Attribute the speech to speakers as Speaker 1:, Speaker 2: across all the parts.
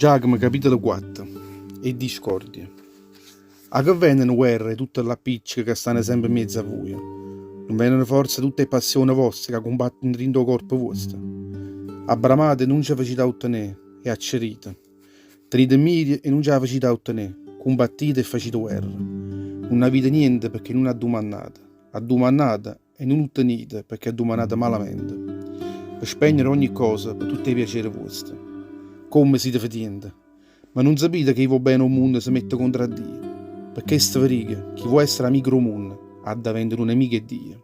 Speaker 1: Giacomo capitolo 4 'E discordie 'A che veneno guerre e tutte ll'appicceche ca stanno sempe 'mmiez'a vuje? Nun veneno forze tutt' 'e passione voste ca cumbatteno dint' 'o corpo vuosto? Abbramate e nun ce facite a uttenè e accerite. Tenite 'mmiria e nun ce 'a facite a uttenè, cumbattite e facite guerra. Nun avite niente pecché nun addumannate. Addumannate E nun 'o ttenite pecché addumannate malamente, pe spegnere ogni cosa pe tutt' 'e piacere vuoste. Comme site fetiente! Ma nun sapite ca chi vò bene 'o munno se mette contro a Dio? Pe chesto ve dico, chi vò essere amico d' 'o munno addeventa nu nemico 'e Dio.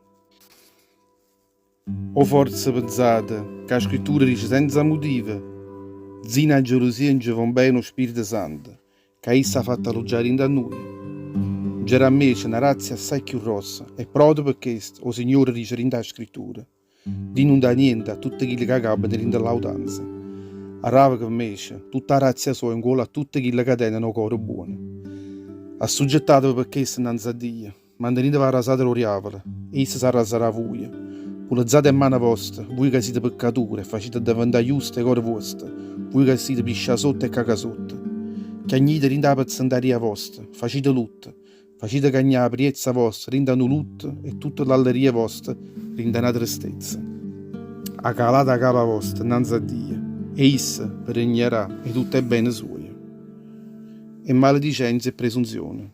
Speaker 1: O forze penzate ca 'a Scrittura dice senza mutivo, Nzino 'a gelusia nce vò bene 'o Spirito Santo, ca isso ha fatto alluggià dint' a nuje. Nc'era 'mmece na razia assai cchiù grossa e proprio pe chesto 'o Signore dice dint' 'a Scrittura, Di nun dà niente a tutte chille ca campano dint' ll'autanza. Arràveca 'mmece tutta 'a razia soja 'ncuollo a tutte chille ca teneno 'o core buono. Assuggettateve pe chesto 'nnanze a Dio. Manteniteve arrasate d' 'o diavolo, e isso s'arrasarà 'a vuje. Pulezzate 'e mmane voste, vuje ca site peccature, e facite addeventà juste 'e core vuoste, vuje ca site pisciasotte e cacasotte. Chiagnite dint' 'a pezzentaria vosta, facite lutto, facite cagnà 'a priezza vosta dint' a nu lutto e tutta l'alleria vosta dint' a na tristezza. Acalate 'a capa vosta 'nnanze a Dio, e isso ve regnarà 'e tutt' 'e bene suoje. E maledicenze e presunzione.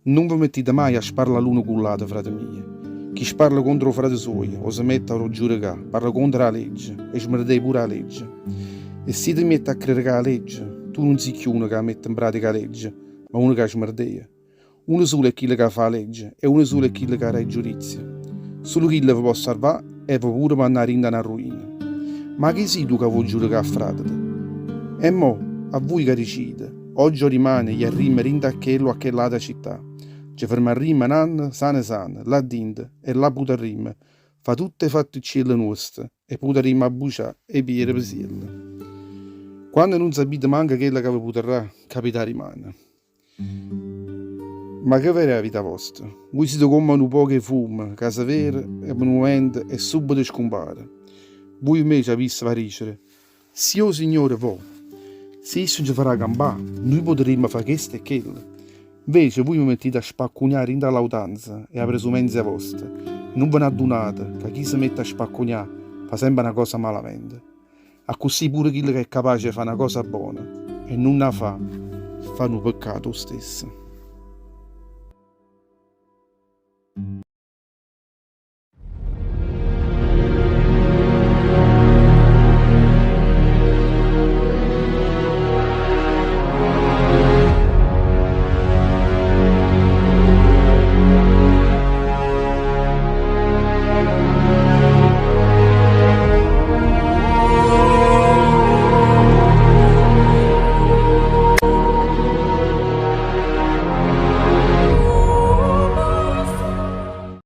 Speaker 1: Nun ve mettite maje a sparlà l'uno cu ll'ato, frate mio. Chi sparla contro 'o frate suojo o se mette a 'o giudecà, parla contro 'a legge e smerdea pure 'a legge. E si te miette a credecà 'a legge, tu nun si cchiù uno ca mette 'npratica 'a legge, ma uno ca smerdea. Uno sulo è chillo ca fa 'a legge e uno sulo è chillo ca dà 'e giudizie. Sulo chillo ve pò salvà e ve pò pure mannà dint' a na ruina. Ma chi si' tu ca vuò giudecà a fràtete? E mo, a vuje ca dicite, Ogge o dimane jarrimme dint' a chella o a chell'ata città. Ce fermarrimme n'anno sane sane, là dinto, e là putarrimme fa' tutt' 'e fattuccielle nuoste e putarrimme abbucià 'e piere pesielle. Quanno nun sapite manco chello ca ve putarrà capità dimane. Ma che ver'è 'a vita vosta? Vui site comm' a nu poco 'e fummo ca se vere pe nu mumento e subbeto scumpare. Vui invece avisseve 'a dicere, Si 'o Signore vo', si isso nce farà campà, nuje poterrimmo fa' chesto e chello. Invece vui ve mettite a spaccunià dint' 'a l'autanza e 'a presumenzia vosta e nun ve n'addunate ca chi se mette a spaccunià fa sempe na cosa malamente. Accussì pure chillo ca è capace 'e fa' na cosa bona e nun 'a fa, fa nu peccato 'o stesso.